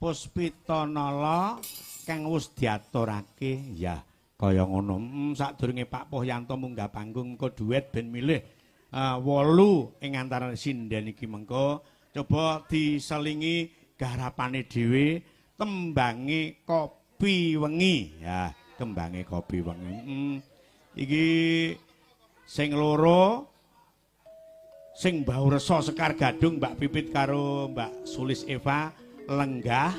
Puspitanala kang wis diaturake ya kaya ngono. Sadurunge Pak Pohyanto munggah panggung engko duet ben milih 8 ing antarané sinden iki mengko coba diselingi garapane dhewe tembange kopi wengi ya, kembange kopi wengi. Iki sing loro sing bau resa Sekar Gadung Mbak Pipit karo Mbak Sulis Eva lenggah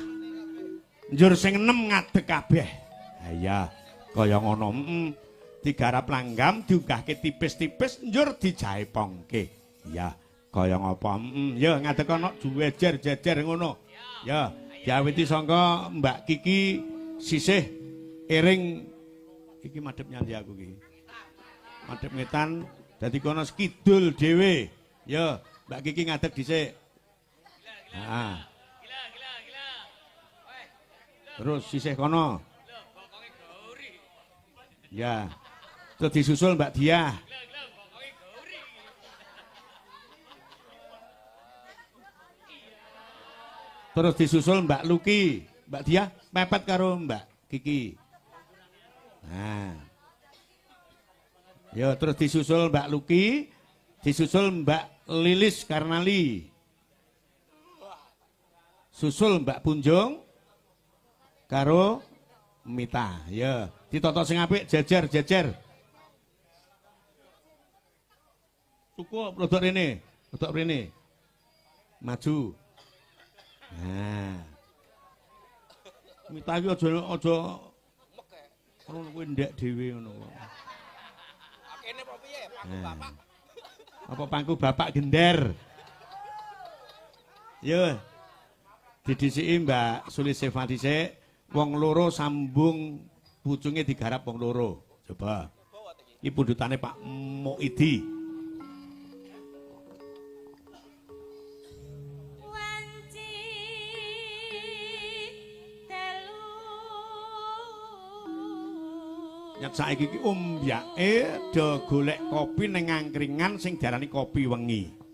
njur sing 6 ngadeg kabeh. Ha iya kaya ngono. Digarap langgam diunggahke tipis-tipis njur dijaepongke. Ya kaya ngapa? Ya ngadeg ana juwejer-jejer ngono. Ya diawiti sangka Mbak Kiki sisih ering iki madhep nyandi aku iki. Madhep ngetan dadi kono kidul dhewe. Ya Mbak Kiki ngadeg dhisik. Heeh. Terus sisih kono. Ya. Terus disusul Mbak Diah. Terus disusul Mbak Luki. Mbak Diah mepet karo Mbak Kiki. Nah. Ya terus disusul Mbak Luki, disusul Mbak Lilis Karnali. Susul Mbak Punjung karo Mita. Ya, ditata sing apik jejer-jejer. Cukup rodok rene, rodok rene. Maju. Nah. Mita iki aja aja ngono kuwi ndek dhewe ngono kok. Kene apa piye? Pangku bapak. Apa pangku bapak gender? Yo. Didhisiki Mbak Sulis Eva dhisik. Wong loro sambung pucunge digarap wong loro. Coba. Iki pundhutane Pak Muidi. Wanci telu. Nyet saiki iki umbyake do golek kopi ning angkringan sing diarani kopi wengi.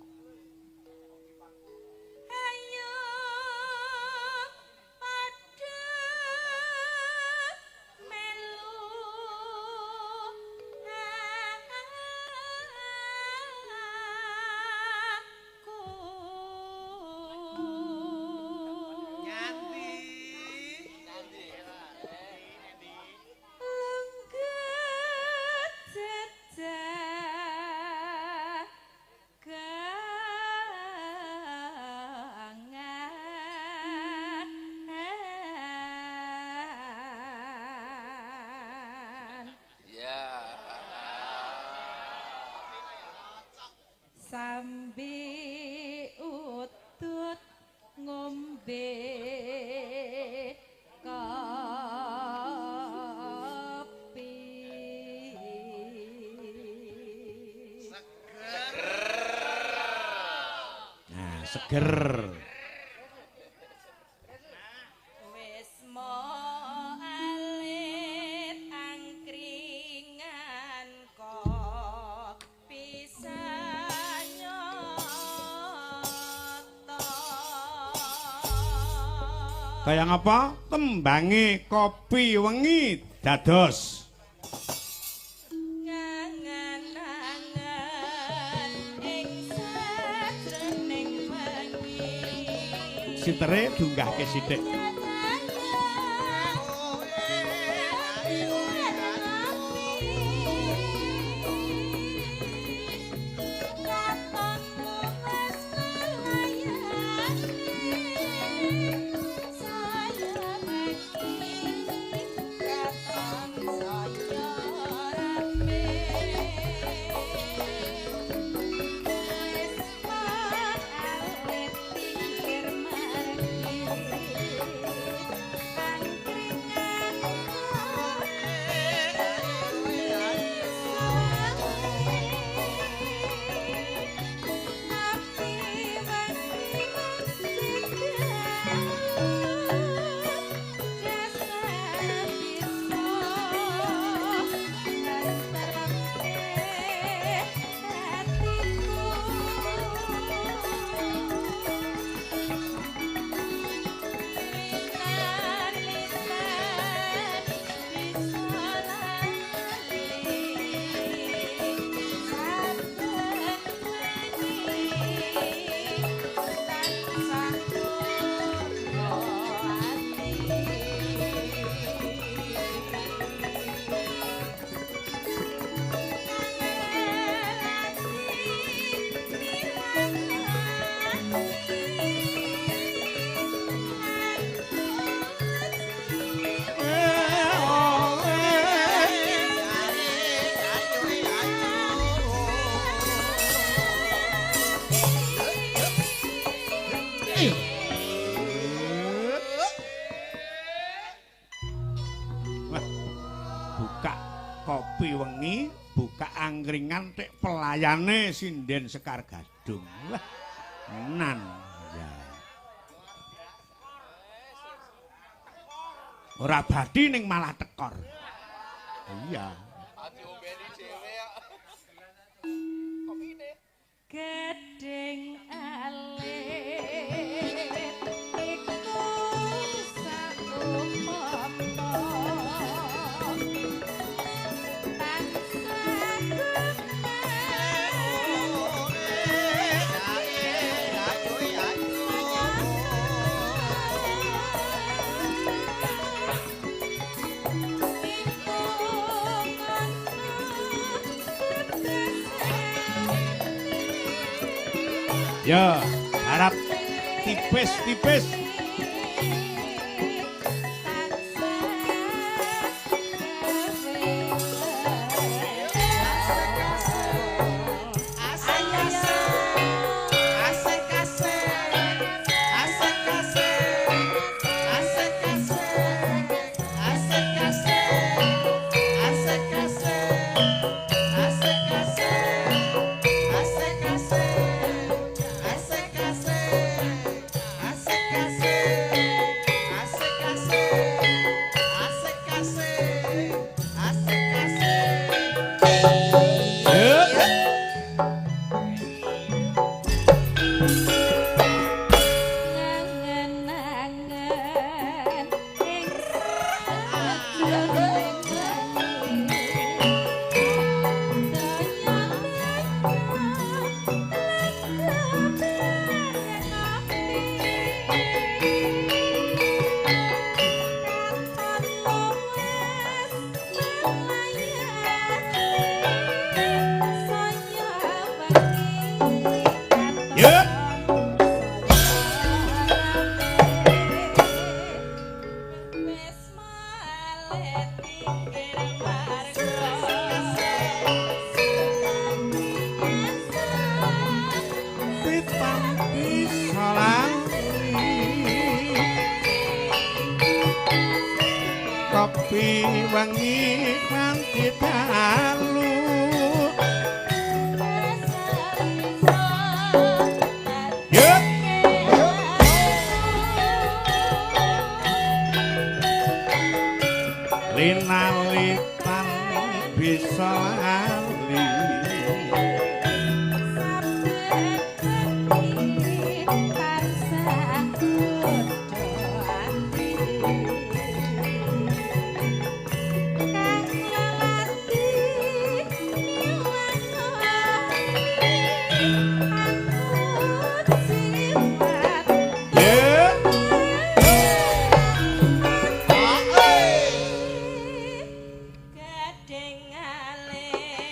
Sambi utut ngombe kopi. Seger. Nah, seger. Wis mo alit angkringan kopi. Kaya ngapa? Tembange kopi wengi dados ngangan-angan ing sajroning wengi. Sitere diunggahke sithik. Kopi wengi buka angkringan tek pelayane sinden Sekar Gadung. Lah nan ya. Ora badi ning malah tekor. Iya. Diombeni dhewe kok. Kopine. Gedeng alit iku saupama tansah. Ya, harap tipis-tipis. Kopi wangi nganti dalu. Yuk. Linalitan bisa lali. Gading alit.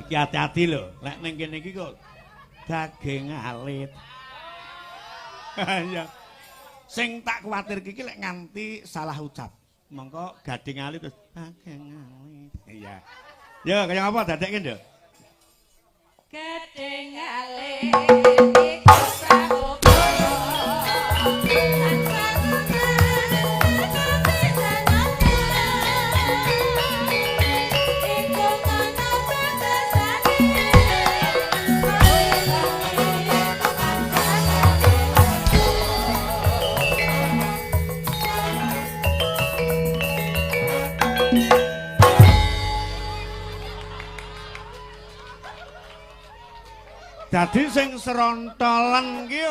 Iki hati-hati lho, lek ning kene iki kok daging alit. Iya. Sing tak kuwatirke iki lek nganti salah ucap. Mongko gading alit terus daging alit. Iya. Yo, kaya apa dadekke, Nduk? Gading alit iku saukara. Dadi sing serontolan ki